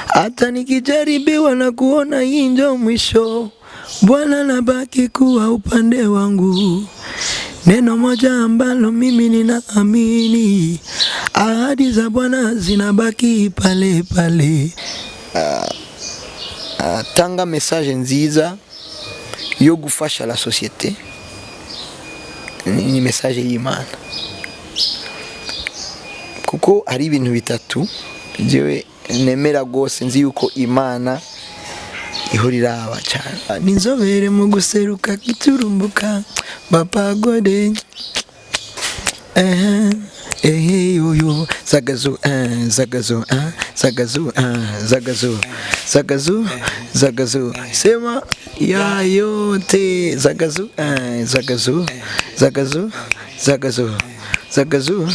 Hata nikijaribiwa na kuona hii ndio mwisho, Bwana nabaki kuwa upande wangu. Neno moja ambalo mimi ninaamini, ahadi za Bwana zinabaki pale pale. Tanga message nziza yo gufasha la société ni message y'Imana, kuko hari ibintu bitatu jewe nemera rwose, nzi yuko Imana ihora iraba cyane. Ni inzobere mu guseruka kiturumbuka bapagode ehe ehe yoyo zagazu zagazu zagazu zagazu zagazu zagazu sema ya yote zagazu zagazu zagazu zagazu zagazu.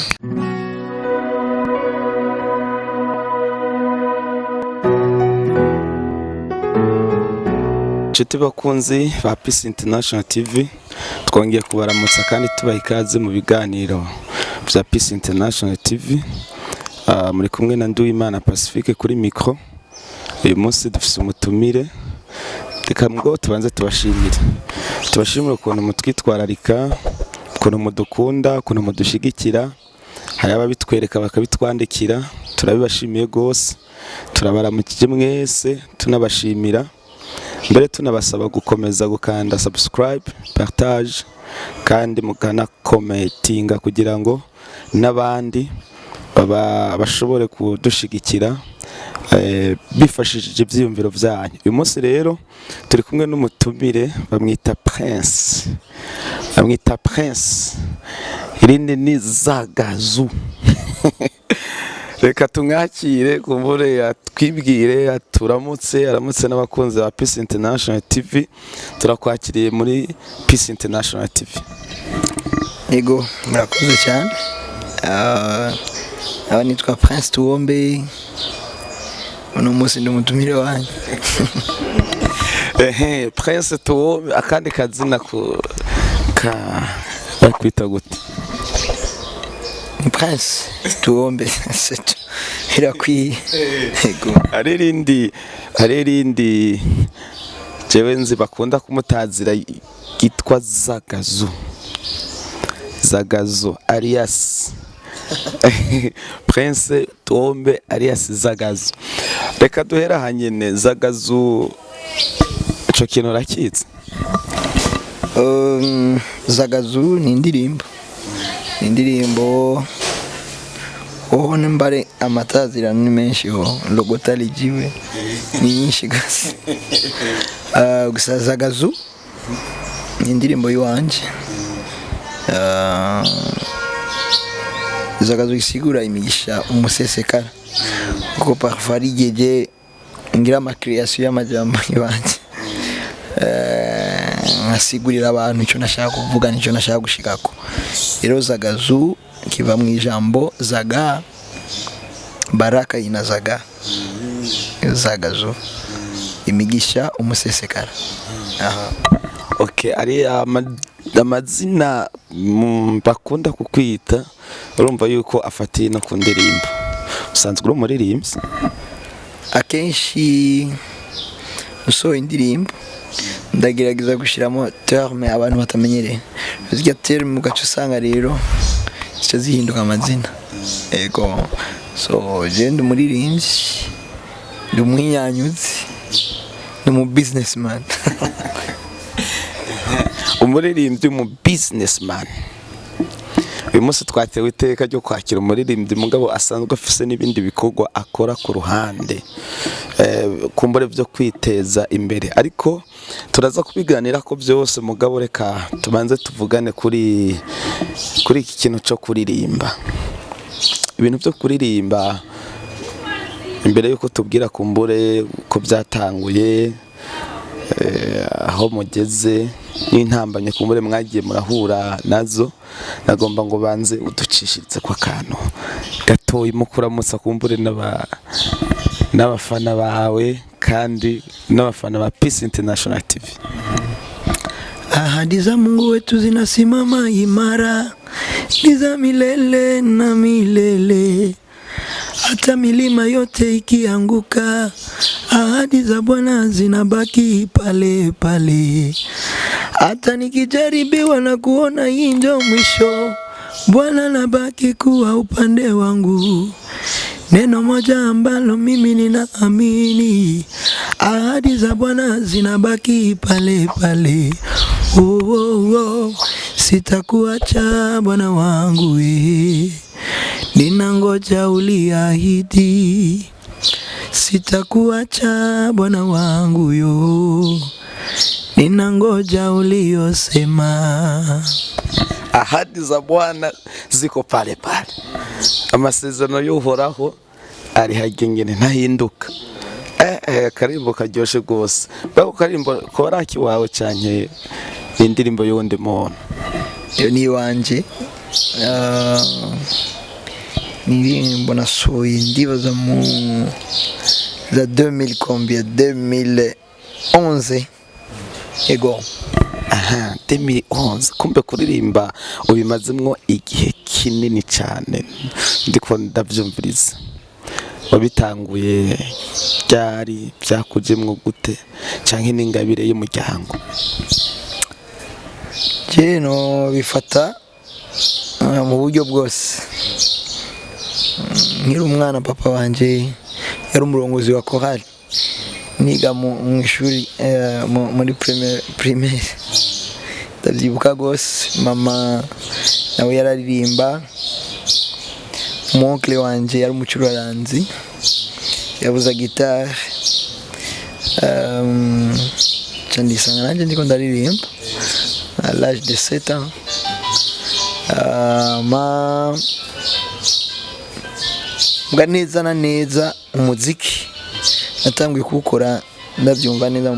Inshuti bakunzi ba Peace International TV, twongeye kubaramutsa kandi tubaha ikaze mu biganiro bya Peace International TV. Muri kumwe na Nduwimana Pacifique kuri micro. Uyu munsi dufise umutumire, reka ngo tubanze tubashimire ukuntu mutwitwararika, ukuntu mudukunda, ukuntu mudushigikira. Hari ababitwereka bakabitwandikira, turabibashimiye rwose. Turabaramukije mwese, tunabashimira mbere, tunabasaba gukomeza gukanda subscribe, partage kandi mukanakomentinga kugira ngo n'abandi baba bashobore kudushigikira bifashishije ibyiyumviro byanyu. Uyu munsi rero turi kumwe n'umutumire, bamwita Prince, bamwita Prince, irindi ni Zagazu. Reka tumwakire kumbure atwibwire, aturamutse, aramutse n'abakunzi ba Peace International TV. Turakwakiriye muri Peace International TV. Yego, murakoze cyane. Aba nitwa Prince Tuombe, uno munsi ndi umutumire wanyu. Ehe, Prince Tuombe, akandi kazina ku ka bakwita gute? Ni Prince Tuombe, c'est tout. Birakwiye, yego. Hari irindi jewe nzi bakunda kumutazira yitwa Zagazu, Zagazu alias Prince Tuombe alias Zagazu. Reka duhera hanyene. Zagazu, ico kintu urakizi? Zagazu ni indirimbo oho nimbare amatazirano ni menshi ho logota lijiwe ni nyinshi gasi. Gusa Zagazu ni indirimbo y'iwanje. Zagazu isigura imigisha umusesekara, kuko parfois hari igihe je ngira ama création y'amajambo y'iwanje, nkasigurira abantu icyo nashaka kuvuga n'icyo nashaka gushikako. Rero Zagazu kiva mu ijambo zaga, baraka inazaga. Zagazu, imigisha umusesekara. Aha. Okay, ari amazina bakunda kukwita, urumva yuko afatiye no ku ndirimbo. Usanzwe uri umuririmbyi? Akenshi usohoye indirimbo ndagerageza gushyiramo terme abantu batamenyereye. Zirya terme ugaca usanga rero zica zihinduka amazina. Ego, so je ndi umuririmbyi, ndi umwinyanyuzi, ndi umu businessman. Umuririmbyi, umu businessman. Uyu munsi twatewe iteka ryo kwakira umuririmbyi, mugabo asanzwe afise n'ibindi bikorwa akora ku ruhande, kumbure byo kwiteza imbere, ariko turaza kubiganira ko byose. Mugabo reka tubanze tuvugane kuri iki kintu cyo kuririmba, ibintu byo kuririmba. Imbere yuko tubwira kumbure ko byatanguye, aho mugeze n'intambanye kumbure mwagiye murahura nazo, nagomba ngo banze uducishirize kwa kantu gatoyi mu kuramutsa kumbure n'abafana bawe kandi n'abafana ba Peace International TV. Ahadi za Mungu wetu zinasimama imara, ni za milele na milele. Hata milima yote ikianguka, ahadi za Bwana zinabaki pale pale. Hata nikijaribiwa na kuona hii ndio mwisho, Bwana nabaki kuwa upande wangu. Neno moja ambalo mimi ninaamini, ahadi za Bwana zinabaki pale pale. Oh, sitakuacha Bwana wangu eh. Ninangoja uliahidi, sitakuacha Bwana wangu yo, ninangoja uliosema. Ahadi za Bwana ziko pale pale, amasezerano y'Uhoraho ari hagengene ntahinduka. Akarimbo karyoshe rwose. Bako karimbo koraki wawe canke ni indirimbo y'uwundi muntu? Iyo ni iwanje. Ah, ni indirimbo nasohoye ndibaza mu za 2000 combien, 2011, ego. Aha, 2011. Kumbe kuririmba ubimazemwo igihe kinini cyane, ndiko ndavyumviriza. Wabitanguye ryari? Byakujemwo gute, canke n'ingabire y'umuryango? Je no bifata mu buryo bwose. Nkiri umwana, papa wanje yari umurongozi wa chorale niga mu ishuri, muri primaire, ndavyibuka rwose. Mama nawe yararirimba. Umu oncle wanje yari umucuraranzi, yavuza gitare. Ca ndisanga nanje ndiko ndaririmba à l'âge de 7 ans. Ma mbwa neza na neza umuziki natanguye kuwukora ndabyumva neza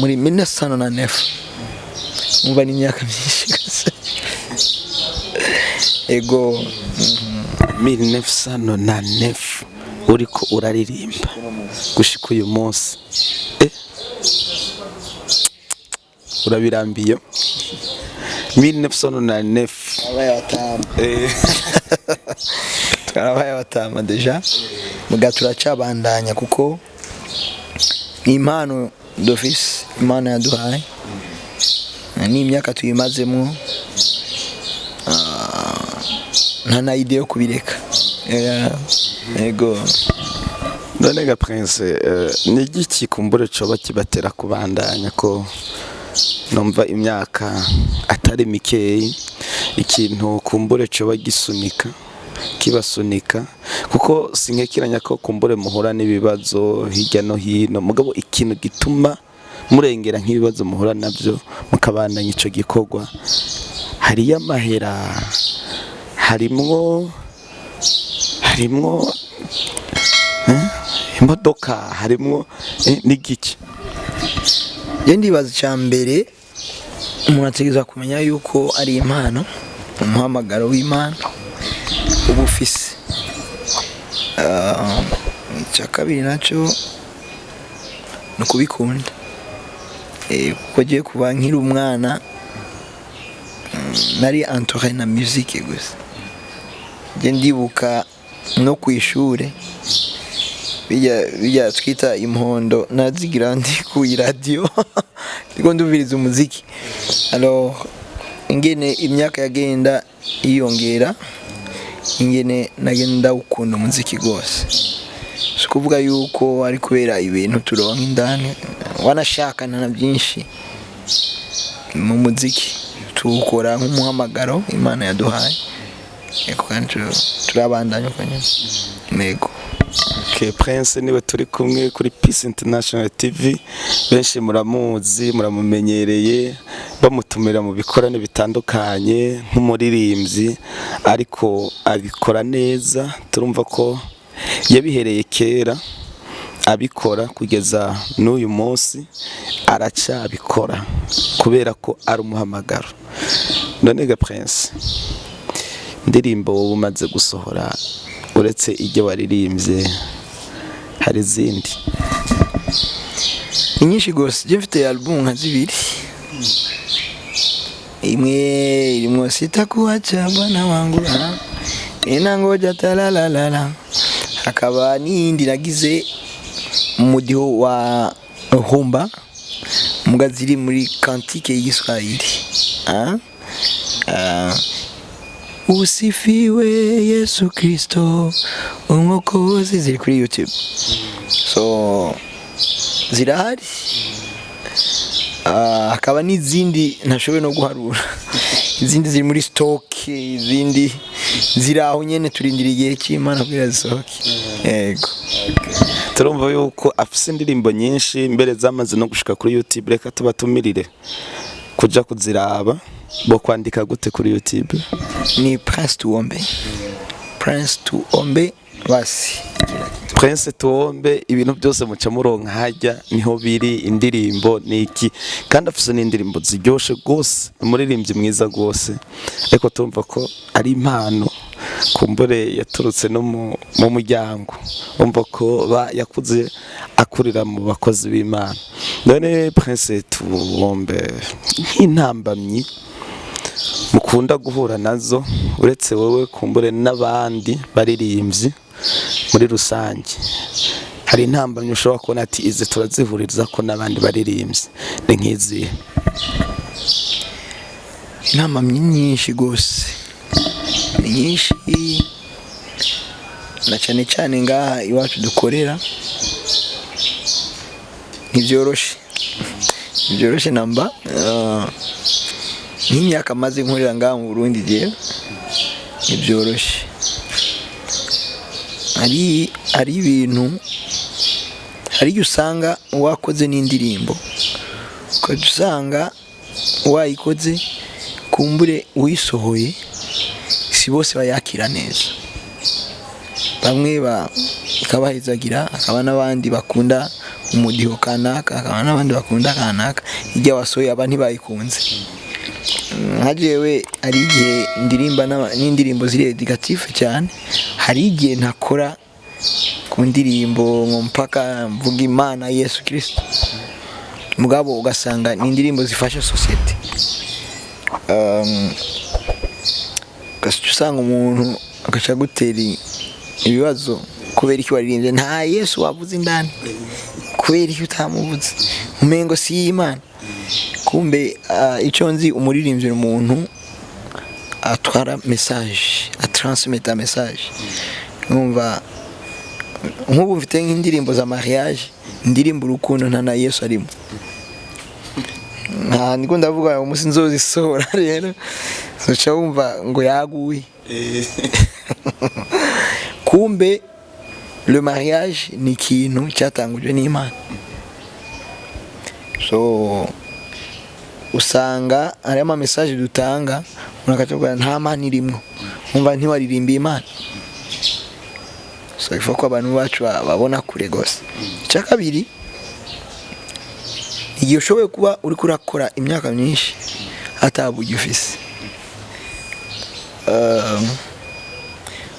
muri 1909. Umva, ni imyaka myinshi gose, ego. 1909 uriko uraririmba gushika uyu munsi, urabirambiye 1909. Abaye abatama. Twarabaye abatama déjà, muga turacabandanya kuko ni impano d'office Imana yaduhaye, ni imyaka tuyimazemo. Nta na idée yo kubireka. Ego. None ga Prince, ni igiki kumbure coba kibatera kubandanya, ko numva imyaka atari mikeyi? Ikintu kumbure coba gisunika, kibasunika, kuko sinkekiranya ko kumbure muhura n'ibibazo hirya no hino, mugabo ikintu gituma murengera nk'ibibazo muhura navyo mukabandanya ico gikorwa, hariyo amahera, harimwo imodoka, harimwo n'igiki? Je ndibaza, icya mbere umuntu ategerezwa kumenya yuko ari impano, umuhamagaro w'Imana uba ufise. Icya kabiri nacyo ni ukubikunda. Kuko agiye kuba nkiri umwana, nari entouré na musique gusa. Je ndibuka no ku ishure, bijya twita impondo, nazigira ndi ku iradiyo ndiko ndumviriza umuziki. Alors ingene imyaka yagenda yiyongera, ingene nagenda ukunda umuziki rwose. Si ukuvuga yuko ari kubera ibintu turonka indani, wanashakana na byinshi mu muziki, tuwukora nk'umuhamagaro Imana yaduhaye. Ego, kandi turabandanya uko nyene, yego. Okay, Prince niwe turi kumwe kuri Peace International TV. Benshi muramuzi, muramumenyereye, bamutumira mu bikorane bitandukanye nk'umuririmbyi, ariko abikora neza. Turumva ko yabihereye kera abikora kugeza n'uyu munsi aracabikora kubera ko ari umuhamagaro. None ga Prince, indirimbo wowe umaze gusohora, uretse ibyo waririmbye, hari izindi? Ni nyinshi rwose. Je mfite album nka zibiri. Imwe irimwo "Sitakuacha Bwana wangu", ah. Ninangoja talalalala. Hakaba n'iyindi nagize mu mudiho wa rumba, muga ziri muri cantique y'Igiswahili. Ah? Ah. Usifiwe Yesu Kristo umwokozi, ziri kuri YouTube, so zirahari. Ah, hakaba n'izindi ntashoboye no guharura, izindi ziri muri stock, izindi ziri aho nyene, turindira igihe cy'Imana kugira zisohoke, yego. Turumva yuko afise indirimbo nyinshi, mbere zamaze no gushika kuri YouTube. Reka tubatumirire kuja kuziraba. Bo kwandika gute kuri YouTube? Ni Prince Tuombe, Prince Tuombe, basi. Prince Tuombe, ibintu byose muca muronka hajya, niho biri, indirimbo niki, kandi afise n'indirimbo ziryoshe gose, umuririmbyi mwiza gose. Ariko turumva ko ari impano kumbure yaturutse no mu muryango, umva ko yakuze akurira mu bakozi b'Imana. None Prince Tuombe, nk'intambamyi mukunda guhura nazo, uretse wowe kumbure n'abandi baririmbyi muri rusange, hari intambamyi ushobora kubona ati izi turazihuriza ko n'abandi baririmbyi, ni nk'izihe? Intambamyi nyinshi rwose, ni nyinshi, na cyane cyane ngaha iwacu dukorera ntibyoroshe, ntibyoroshe namba. Nk'imyaka maze nkorera ngaha mu Burundi jewe, ntibyoroshe. Hari ibintu, hari igihe usanga wakoze n'indirimbo, ukajya usanga wayikoze, kumbure uyisohoye si bose bayakira neza. Bamwe ikabahezagira, hakaba n'abandi bakunda umudiho kanaka, hakaba n'abandi bakunda kanaka. Irya wasohoye aba ntibayikunze. Nka jewe hari igihe ndirimba n'indirimbo ziri éducatif cyane, hari igihe ntakora ku ndirimbo ngo mpaka mvuga Imana Yesu Kristo, mugabo ugasanga ni indirimbo zifasha société. Ugaca usanga umuntu agaca gutera ibibazo: kubera iki waririmbye nta Yesu wavuze indani? Kubera iki utamuvuze? Umengo si y'Imana. Kumbe icyo nzi, umuririmbyi ni umuntu atwara message, atransmeta message. Numva nk'ubu mfite nk'indirimbo za mariage, indirimbo urukundo, nta na Yesu arimo. Nta ndiko ndavuga umunsi nzozisohora rero, uzoca wumva ngo yaguye. Kumbe le mariage ni ikintu cyatangujwe n'Imana. So usanga hariyo ama message dutanga, umuntu akavuga nta Mana irimwo, umva ntiwaririmbiye Imana. So ifa ko abantu bacu babona kure gose. Icya kabiri, igihe ushoboye kuba uriko urakora imyaka myinshi ataburyo ufise,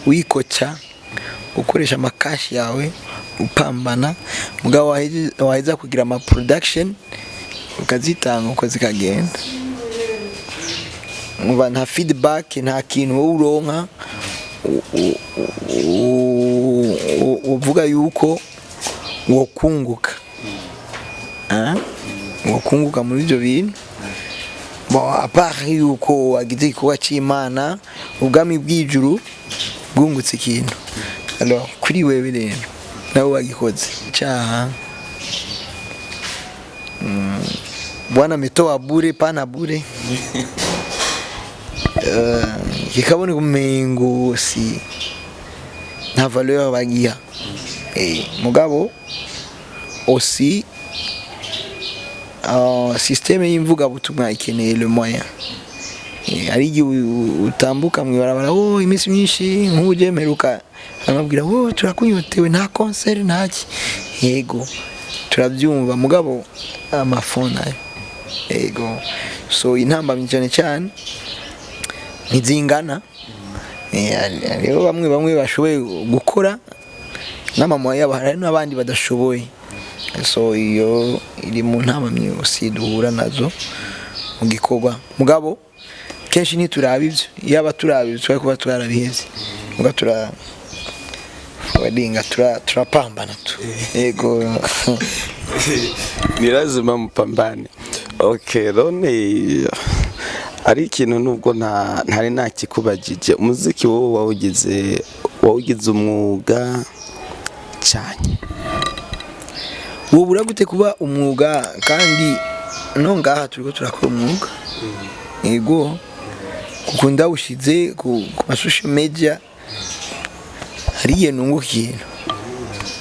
wikoca, ukoresha amakashi yawe, upambana, mugabo waheza kugira ama production ukazitanga uko zikagenda, umva nta feedback, nta kintu wowe uronka uvuga yuko wokunguka. Ah? Wokunguka muri ibyo bintu. Bon, à part yuko wagize igikorwa cy'Imana, ubwami bw'ijuru bwungutse ikintu. Alors kuri wewe rero nawe wagikoze icyaha. Bwana ametoa bure, pana bure. Kikaboneka umengo si nta valeur bagiha. Mugabo aussi système y'imvugabutumwa ikeneye le moyen. Hari igihe utambuka mw'ibarabara, oh, iminsi myinshi nk'ubu je mperuka aramubwira: "Oh, turakunyotewe, nta concert, ntaki." Yego, turabyumva, mugabo amafoni ayo, yego. So intambamyi cyane cyane ntizingana. Hariho bamwe bamwe bashoboye gukora n'amama yabo, hari n'abandi badashoboye. So iyo iri mu ntambamyi yose duhura nazo mu gikorwa. Mugabo kenshi ntituraba ibyo, yaba turaba ibyo twari kuba twarabihevye. Muga tura wadinga, turapambana tu, yego. Ni lazima mupambane. Okay, none ari ikintu nubwo nta ntari nakikubagije, umuziki wowe wawugize umwuga cyane? Wobura gute kuba umwuga kandi no ngaha turiko turakora umwuga? Yego, kuko ndawushize ku ma social media hariya nunguka ikintu,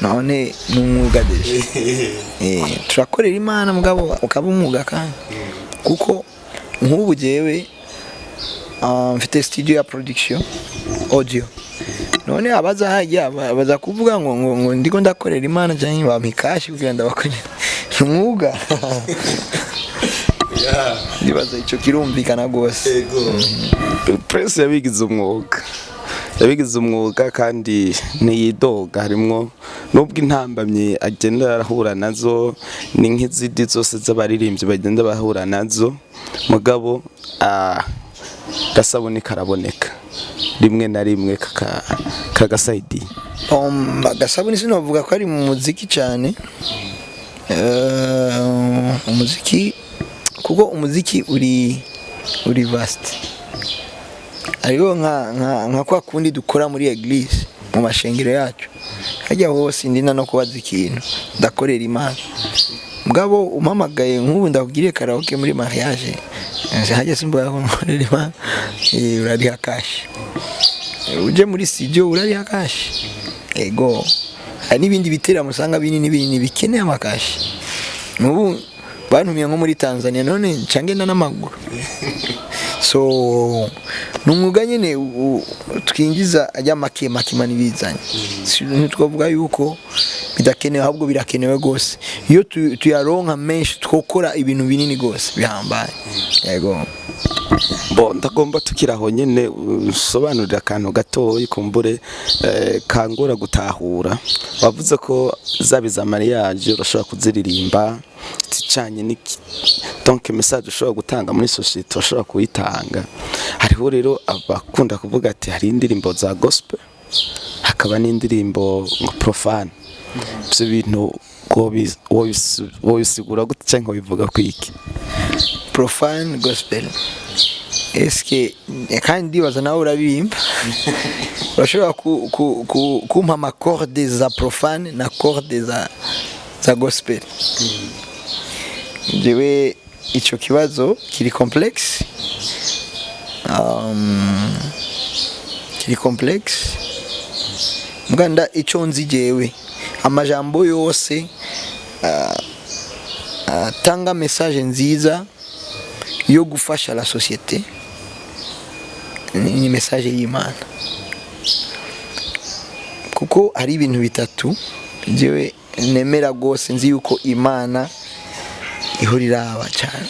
none ni umwuga déjà. Turakorera Imana, mugabo ukaba umwuga kandi kuko nk'ubu jewe mfite studio ya production audio. None abaza hajya baza kuvuga ngo ndiko ndakorera Imana cyangwa bampa ikashi kugira ndabakorera? Ni umwuga, ndibaza ico kirumvikana rwose. Prince yabigize umwuga, yabigize umwuga kandi ntiyidoga. Harimwo nubwo intambamyi agenda arahura nazo ni nk'izindi zose z'abaririmbyi bagenda bahura nazo, mugabo gasabuni karaboneka rimwe na rimwe kagasayidiye. Agasabuni sinovuga ko ari mu muziki cyane. Umuziki, kuko umuziki uri vaste, hariho nka kwa kundi dukora muri église, mu mashengero yacu hajya hose, ndinda no kubaza ikintu, ndakorera Imana. Mugabo umpamagaye nk'ubu ndakugiriye karaoke muri mariage, hajya simbuga ko nkorera Imana. Urariha cash. Uje muri studio urariha cash, ego. Hari n'ibindi biteramo usanga binini binini bikeneye amakashi. N'ubu bantumiye nko muri Tanzania, none nca ngenda n'amaguru. So ni umwuga nyine twinjiza ajya make make Imana ibizanye. Ntitwavuga yuko bidakenewe, ahubwo birakenewe rwose. Iyo tuyaronka menshi twokora ibintu binini rwose bihambaye, yego. Bo ndagomba tukiri aho nyene usobanurira akantu gatoyi kumbure kangora gutahura. Wavuze ko zaba iza mariage urashobora kuziririmba, zicanye n'iki, donc message ushobora gutanga muri société urashobora kuyitanga. Hariho rero abakunda kuvuga ati hari indirimbo za gospel, hakaba n'indirimbo ngo profane. Ivyo bintu wobisigura gute canke bivuga kwiki? Profane, gospel, eske kandi ndibaza nawe urabirimba, urashobora kumpa amakorde za profane na corde za gospel? Jewe ico kibazo kiri complexe, kiri complexe. Muganda ico nzi jewe, amajambo yose atanga message nziza yo gufasha la société ni message y'Imana, kuko hari ibintu bitatu jewe nemera rwose, nzi yuko Imana ihora iraba cyane.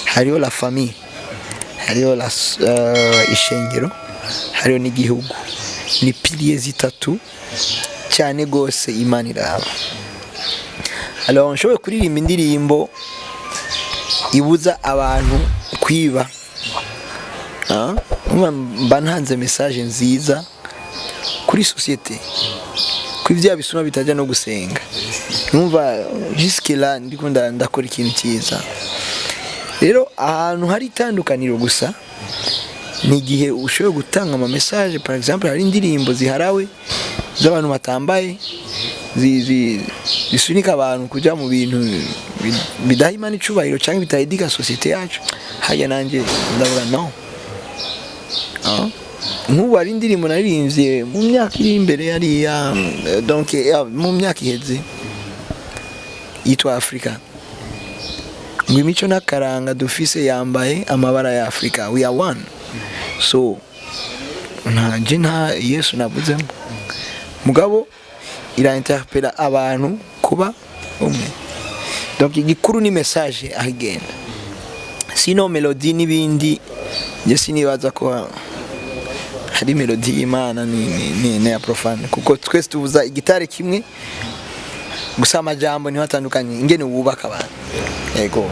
Hariho la famille, hariho la ishengero, hariho n'igihugu. Ni piliers zitatu cyane rwose Imana iraba. Alors nshoboye kuririmba indirimbo ibuza abantu kwiba, ah? Urumva mba ntanze message nziza kuri société, kuri bya bisuma bitajya no gusenga. Numva jusque là ndiko ndakora ikintu cyiza. Rero ahantu hari itandukaniro gusa ni igihe ushoboye gutanga ama message. Par exemple, hari indirimbo ziharawe z'abantu batambaye, zisunika abantu kujya mu bintu bidaha Imana icubahiro cyangwa bitahidika société yacu. Hajya nanjye ndavuga no. Ah. Nk'ubu hari indirimbo naririmbye mu myaka iri imbere yariya, donc mu myaka iheze, yitwa Afrika, ngo imico n'akaranga dufise yambaye amabara ya Afrika, we are one. So nta nta Yesu navuzemo, mugabo irainterpela abantu kuba umwe. Donc igikuru ni message aho igenda, sino melody n'ibindi. Njye sinibaza ko hari melody y'Imana ni ya profane, kuko twese tuvuza igitare kimwe gusa, amajambo niho atandukanye ingene wubaka abantu, yego.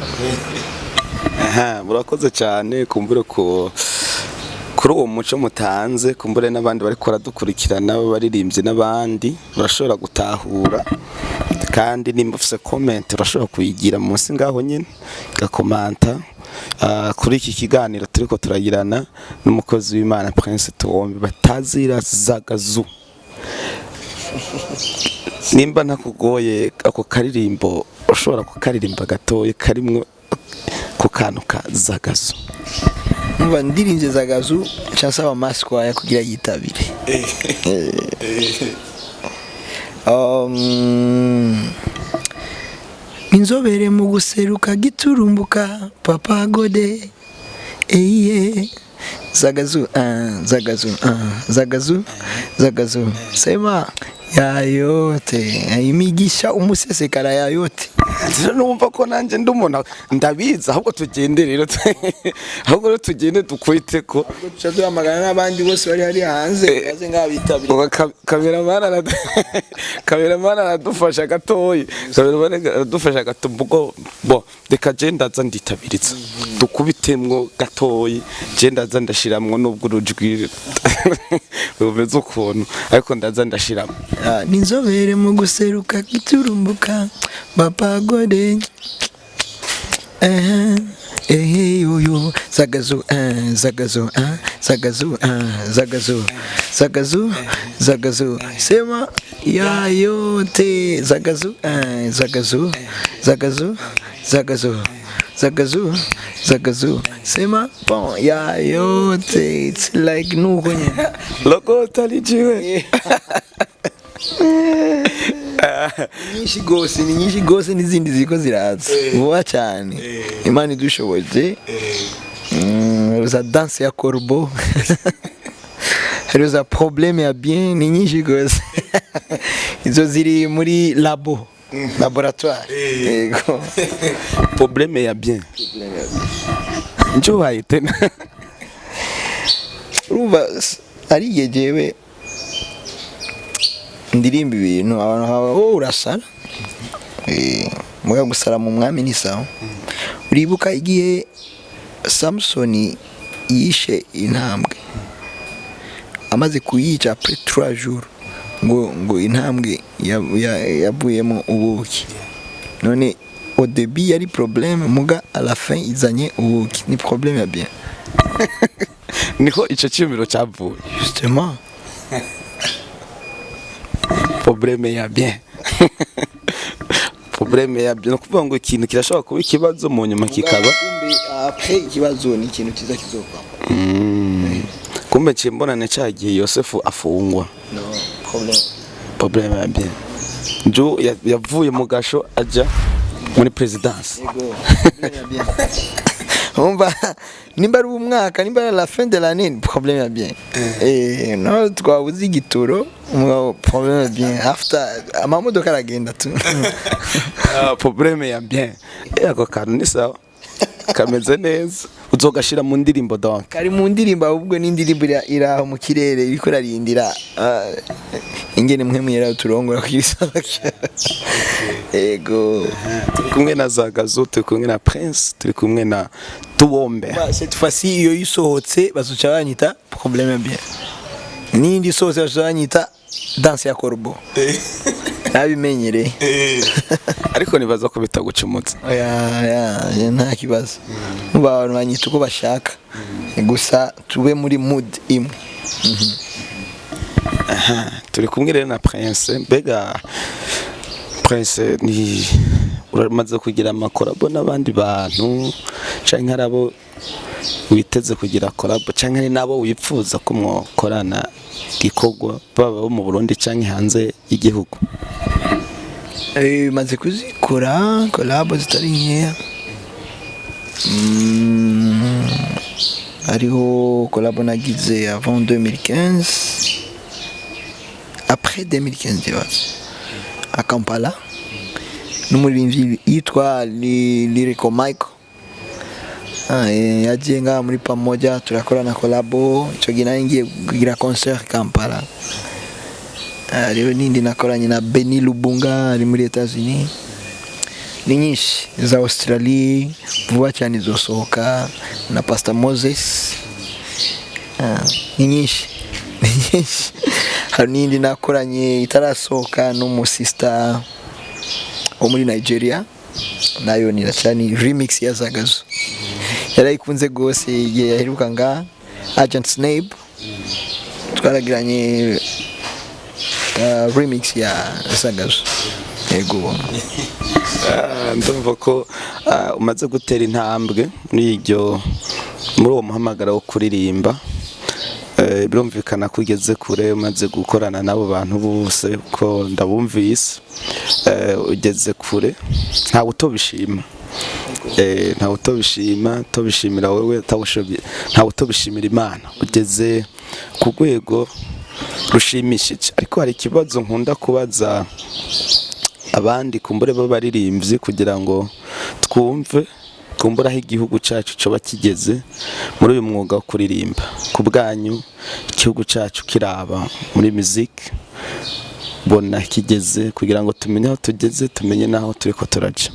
Aha, murakoze cyane kumbure ko Kuri uwo muco mutanze, kumbure n'abandi bariko baradukurikirana b'abaririmbyi n'abandi barashobora gutahura. Kandi nimba ufise comment, urashobora kuyigira munsi ngaho nyine, gakomanta kuri iki kiganiro turiko turagirana n'umukozi w'Imana Prince Tuwombe batazira Zagazu. Nimba ntakugoye, ako karirimbo ushobora kukaririmba gatoya karimwo ku kantu ka Zagazu? Umva, ndirinze Zagazu nsaba masquaya kugira yitabire. Inzobere mu guseruka giturumbuka, Papa Gode eiye Zagazu, Zagazu, Zagazu, Zagazu, sema yayote imigisha umusesekara yayote. Rero numva ko nanjye ndi umuntu ndabizi. Ahubwo tugende rero, ahubwo rero tugende dukwite ko Tuca duhamagara n'abandi bose bari hari hanze baze ngaha bitabire. Ubu cameraman aradufasha gatoyi, cameraman aradufasha gato. Ubwo bo reka je ndaza nditabiriza, dukubitemwo gatoyi. Je ndaza ndashiramwo, nubwo urujwi rumeze ukuntu, ariko ndaza ndashiramwo. Ah, ni inzobere mu guseruka giturumbuka, Papa Gode, eh eh yoyo Zagazu, Zagazu, Zagazu, Zagazu, Zagazu, Zagazu, sema ya yote Zagazu, Zagazu, Zagazu, Zagazu, Zagazu, Zagazu, sema bon ya yote. It's like nuko nyene. Lokota lijiwe. Nyinshi gose, ni nyinshi gose, n'izindi ziriko ziraza vuba cyane, Imana idushoboje. Za danse ya corbeau, hariho za problème ya bien, ni nyinshi gose. Izo ziri muri laboratoire, yego. Problème ya bien njo tena. Urumva, ari igihe jewe ndirimba ibintu abantu haba wowe urasara. Muga gusara mu mwami ni sawa. Uribuka igihe Samusoni yishe intambwe, amaze kuyica après 3 jours ngo intambwe yavuyemo ubuki? None au début yari problème, muga à la fin izanye ubuki, ni problème ya bien. Niho ico cyumviro cyavuye. Justement. Problème ya bien, problème ya bien, ni ukuvuga ngo ikintu kirashobora kuba ikibazo, mu nyuma kikaba Kumbe après ikibazo ni ikintu cyiza kizovamo. Kumbe nciye mbona ni cya gihe Yosefu afungwa. No problème. Problème ya bien nju yavuye mu gasho aja muri présidence. Yego, problème ya bien. Umva, nimba ari umwaka, nimba ari la fin de l'année, ni problème ya bien. No twabuze igitoro, umugabo, problème ya bien, after amamodoka aragenda tu. Ah, problème ya bien. Ako kantu ni sawa, kameze neza, uzogashira mu ndirimbo donc. Kari mu ndirimbo, ahubwo n'indirimbo iraho mu kirere, iriko irarindira ingene mwe mwera turongora kugisaba. Ego. Turi kumwe na Zagazo, turi kumwe na Prince, turi kumwe na Tuwombe. Ba, cette fois-ci iyo isohotse bazoca banyita problème ya bien, n'indi isohotse bazoca banyita danse ya corbeau, nabimenyereye. Ariko nibaza ko bitagucumutse. Oya, oya, nta kibazo. Numva abantu banyita uko bashaka, gusa tube muri mood imwe. Turi kumwe rero na Prince. Mbega Prince, ni uramaze kugira ama collabo n'abandi bantu, canke hari abo witeze kugira collabo, canke hari n'abo wipfuza ko mwokorana igikorwa, baba bo mu Burundi canke hanze y'igihugu? Maze kuzikora collabo zitari nkeya. Hariho collabo nagize avant 2015, après 2015 ndibaza, à Kampala, n'umuririmbyi yitwa Lyrical Michael. Yagiye ngaha muri Pamoja, turakorana collabo. Icyo gihe nari ngiye kugira concert Kampala. Hariho n'indi nakoranye na Benny Lubunga ari muri Etats-Unis. Ni nyinshi za Australie, vuba cyane izosohoka, na Pastor Moses. Ni nyinshi, ni nyinshi. Hari n'indi nakoranye itarasohoka n'umusista wo muri Nigeria, nayo ni remix ya Zagazo, yarayikunze gose igihe yaheruka nga Agent Snape, twaragiranye remix ya Zagazo, yego. Ndumva ko umaze gutera intambwe muri iryo, muri uwo muhamagaro wo kuririmba. Birumvikana ko ugeze kure, umaze gukorana n'abo bantu bose ko ndabumvise. Ugeze kure, ntawe utobishima. Ntawe utobishima, tobishimira wewe, ntawe utobishimira Imana. Ugeze ku rwego rushimishije, ariko hari ikibazo nkunda kubaza abandi kumbure b'abaririmbyi kugira ngo twumve kumbura aho igihugu cyacu coba kigeze muri uyu mwuga wo kuririmba. Ku bwanyu, igihugu cyacu kiraba muri muziki bona kigeze, kugira ngo tumenye aho tugeze, tumenye n'aho turiko turaja?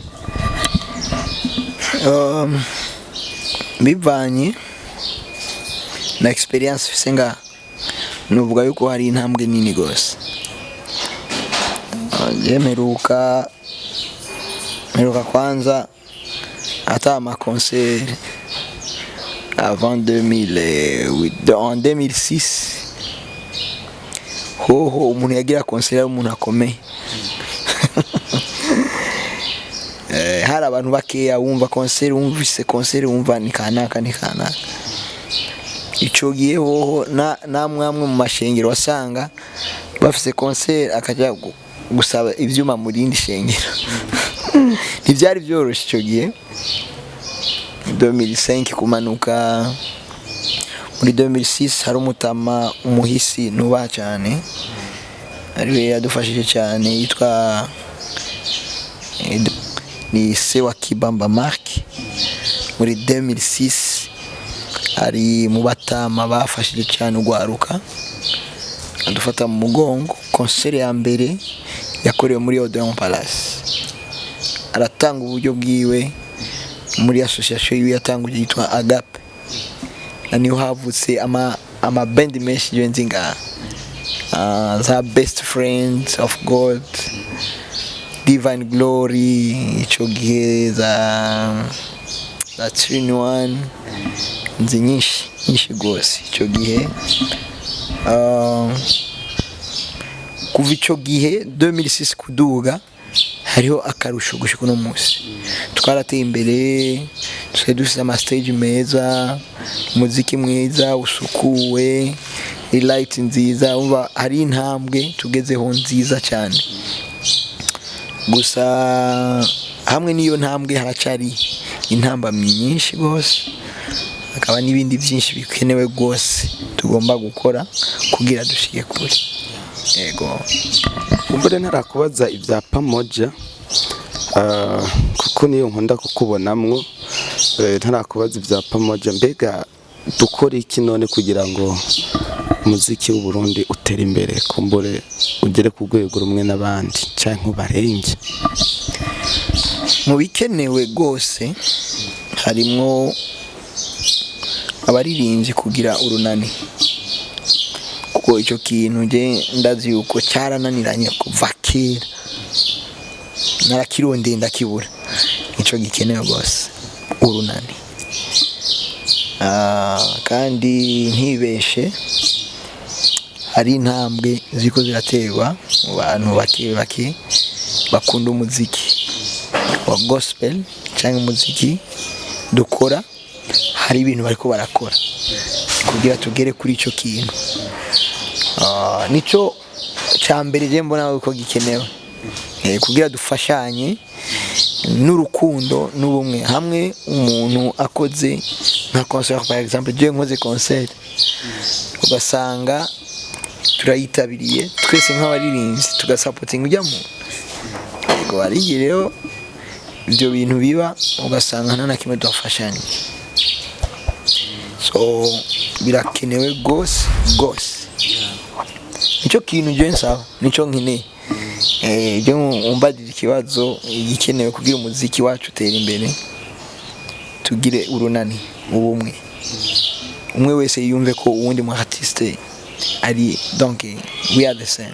Bivanye na experience mfise ngaha, nuvuga yuko hari intambwe nini gose. Je mperuka kwanza ata ama concert avant 2008, en 2006 hoho umuntu yagira concert yari umuntu akomeye. Hari abantu bakeya wumva concert, wumvise concert wumva ni kanaka, ni kanaka. Ico gihe hoho na namwamwe mu mashengero wasanga bafise concert akaja gusaba ivyuma mu rindi shengero. Ntivyari vyoroshe ico gihe, 2005 kumanuka muri 2006. Hari umutama, umuhisi nubaha cyane, ariwe yadufashije cyane, yitwa ni se wa Kibamba Mark. Muri 2006 ari mu batama bafashije cyane ugwaruka, adufata mu mugongo. Concert ya mbere yakorewe muri Odeon Palace, aratanga uburyo bwiwe muri association yiwe yatanguje yitwa Agape, na niho havutse ama band menshi je nzi ngaha, za Best Friends of God, Divine Glory, ico gihe za Three One, nzi nyinshi nyinshi rwose ico gihe. Kuva ico gihe 2006 kuduga, hariho akarusho gushika uno munsi. Twarateye imbere, dusigaye dufise ama stage meza, umuziki mwiza usukuwe, light nziza. Umva, hari intambwe tugezeho nziza cyane. Gusa hamwe n'iyo ntambwe haracari intambamyi nyinshi rwose, hakaba n'ibindi byinshi bikenewe rwose tugomba gukora kugira dushike kure, yego. Kumbure ntarakubaza ibya Pamoja, kuko niyo nkunda kukubonamwo. Ntarakubaza ibya Pamoja, mbega dukora iki none kugira ngo umuziki w'u Burundi utere imbere, kumbure ugere ku rwego rumwe n'abandi canke ubarenge? Mu bikenewe rwose harimwo abaririmbyi kugira urunani, kuko icyo kintu nje ndazi yuko cyarananiranye kuva kera, narakirondeye ndakibura. Nicyo gikenewe rwose, urunani. Kandi ntibeshe, hari intambwe ziriko ziraterwa mu bantu bake bake bakunda umuziki wa gospel cyangwa umuziki dukora. Hari ibintu bariko barakora kugira tugere kuri ico kintu. Nico ca mbere je mbona ko gikenewe, kugira dufashanye n'urukundo n'ubumwe. Hamwe umuntu akoze nka concert, par exemple je nkoze concert, ugasanga turayitabiriye twese nk'abaririmbyi, tugasapotinga ujya muntu. Yego, hari igihe rero ibyo bintu biba ugasanga nta na kimwe tudafashanya. So birakenewe rwose rwose, nicyo kintu je nsaba, nicyo nkeneye. Je umbajije ikibazo, igikenewe kugira umuziki wacu utere imbere, tugire urunani, ubumwe. Umwe wese yumve ko uwundi mu artiste ari, donc we are the same.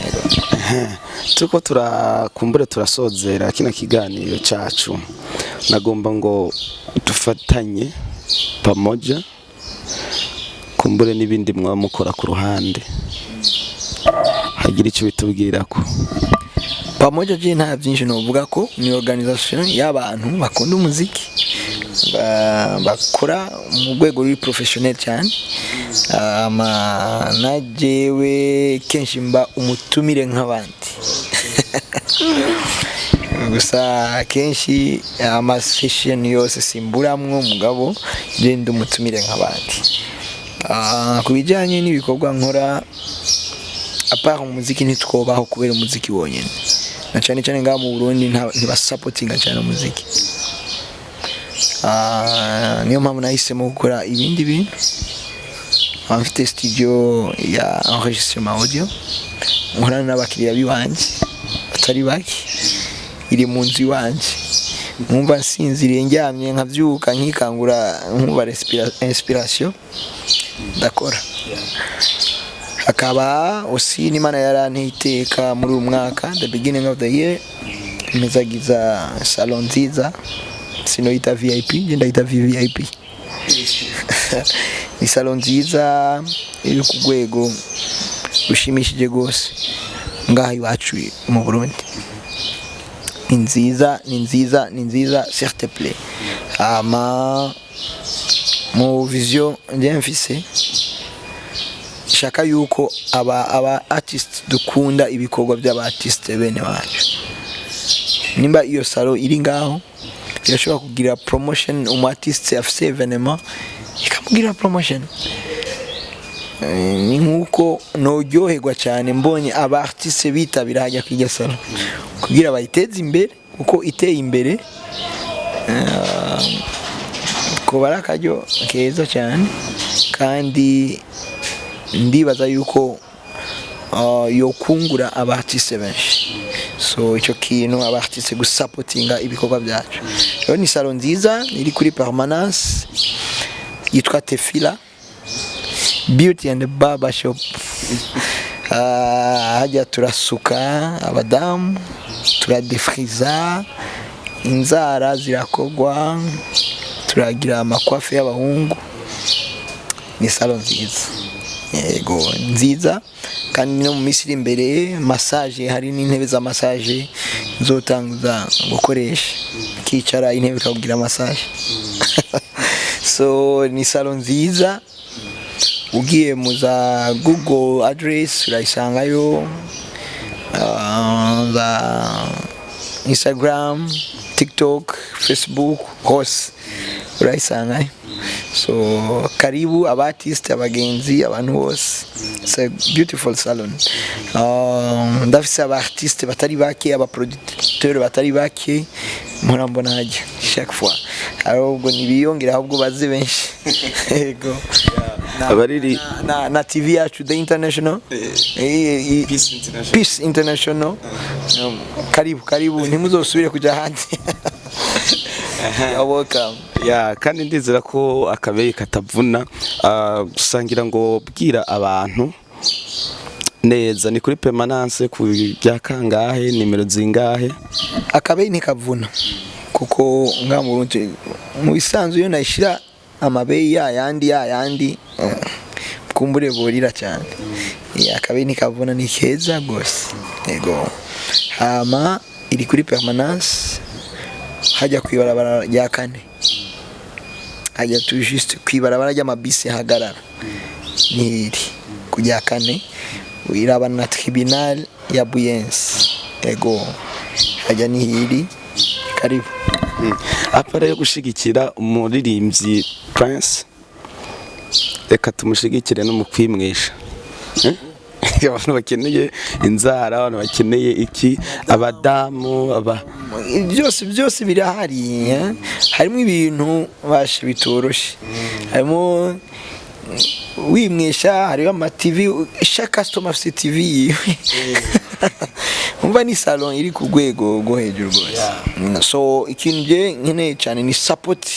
Yego. Tuko turakumbure turasozera kino kiganiro cacu, nagomba ngo dufatanye pamoja, kumbure n'ibindi mwaba mukora ku ruhande, hagira icyo bitubwirako. Pamoja, je nta byinshi novuga ko ni organisation y'abantu bakunda umuziki, bakora mu rwego ruri professionnel cyane. Ama na jewe kenshi mba umutumire nk'abandi gusa, kenshi ama session yose simburamwo, mugabo je ndi umutumire nk'abandi. Ku bijyanye n'ibikorwa nkora à part umuziki, ntitwobaho kubera umuziki wonyine, na cyane cyane ngaha mu Burundi ntibasapotinga cyane umuziki. Niyo mpamvu nahisemo gukora ibindi bintu. Nkaba mfite studio ya enregistrement audio, nkorana n'abakiriya b'iwanje batari bake, iri mu nzu iwanje. Nkumva nsinziriye, ndyamye nkabyuka, nkikangura, nkumva inspiration, ndakora. Hakaba aussi n'Imana yaranteye iteka muri uyu mwaka, the beginning of the year, impezagiza salon nziza, sinoyita VIP, nje ndayita VVIP. Ni salon nziza iri ku rwego rushimishije rwose ngaha iwacu mu Burundi. Ni nziza, ni nziza, ni nziza, s'il te plaît. Hama mu vision njye mfise, shaka yuko aba artist dukunda ibikorwa by'aba artist bene wacu. Nimba iyo salon iri ngaho, irashobora kugira promotion umu artiste afise événement, ikamugira promotion. Ni nkuko noryoherwa cyane mbonye aba artiste bitabira hajya kwiga salon kugira bayiteze imbere, kuko iteye imbere kuba ari akaryo keza cyane. Kandi ndibaza yuko yokungura aba artiste benshi. So icyo kintu, aba artiste gusapotinga ibikorwa byacu. Rero ni salon nziza iri kuri permanence, yitwa Tefila Beauty and Barber Shop. Hajya turasuka abadamu, turadefriza inzara, zirakogwa, turagira amakwafe y'abahungu. Ni salon nziza, yego, nziza. Kandi no mu minsi iri imbere, massage, hari n'intebe za massage nzotanguza gukoresha, kicara intebe ikakugira massage. So ni salon nziza, ugiye mu za Google address urayisangayo, za Instagram, TikTok, Facebook, hose urayisangayo. So karibu aba artiste, abagenzi, abantu bose. It's a beautiful salon. Ndafise aba artiste batari bake, aba producteur batari bake mpora mbona hajya chaque fois. Ahubwo ntibiyongera, ahubwo baze benshi, yego. Abariri Na TV yacu, The International, Peace International. Peace International. Karibu, karibu, ntimuzosubire kujya ahandi. You're welcome. Ya, kandi ndizera ko akabeyi katavuna. Gusangira ngo bwira abantu neza, ni kuri permanence ku bya kangahe, nimero zingahe? Akabeyi ntikavuna, kuko nga mu Burundi mu bisanzwe iyo nayishira amabeyi ya yandi ya yandi, kumbure borira cyane. Akabeyi ntikavuna, ni keza gose, yego. Hama iri kuri permanence, hajya kwibarabara rya kane, hajya tu juste kwibarabara ry'amabisi hagarara, nihiri ku rya kane, irabana na tribunal ya Buyenzi. Yego, hajya nihiri, karibu. Apara yo gushigikira umuririmbyi Prince, reka tumushigikire no mu kwimwisha. Eh? Abantu bakeneye inzara, abantu bakeneye iki, abadamu aba Byose byose birahari, eh? Harimo ibintu bashe bitoroshe, harimo wimwisha, hariho ama TV, chaque customer afite TV yiwe. Umva, ni salon iri ku rwego rwo hejuru rwose. So ikintu je nkeneye cyane ni support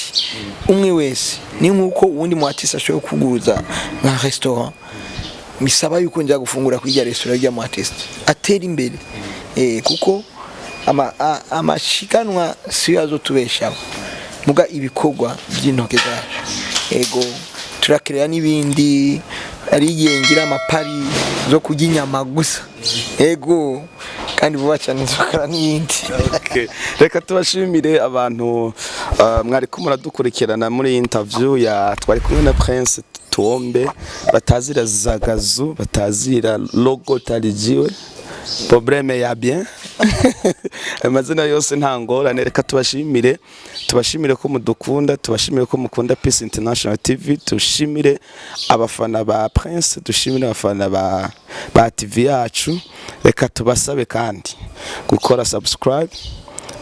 umwe wese. Ni nkuko uwundi mu artiste ashobora kuguruza nka restaurant, bisaba yuko njya gufungura kuri rya restaurant rya mu artiste atera imbere, kuko amashikanwa siyo azotubeshaho, muga ibikorwa by'intoke zacu. Ego, turakereya n'ibindi. Ari igihe ngira amapari zo kurya inyama gusa. Ego, kandi vuba cyane nzokora n'iyindi. Okay. Reka tubashimire abantu mwari ko muradukurikirana muri iyi interview ya twari kumwe na Prince Tuombe, batazira Zagazu, batazira logo tarijiwe problème ya bien, amazina yose nta ngorane. Reka tubashimire, tubashimire ko mudukunda, tubashimire ko mukunda Peace International TV, tushimire abafana ba Prince, dushimire abafana ba TV yacu. Reka tubasabe kandi gukora subscribe,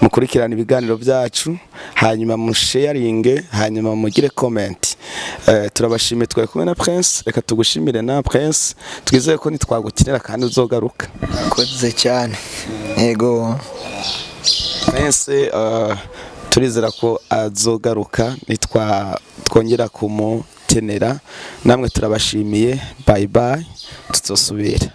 mukurikirana ibiganiro byacu, hanyuma musharinge, hanyuma mugire comment. Turabashimiye. Twari kumwe na Prince. Reka tugushimire na Prince, twizeye ko nitwagukenera kandi uzogaruka. Koze cyane, ego. Prince, turizera ko azogaruka nitwa twongera kumukenera. Namwe turabashimiye. Bye bye, tuzosubira.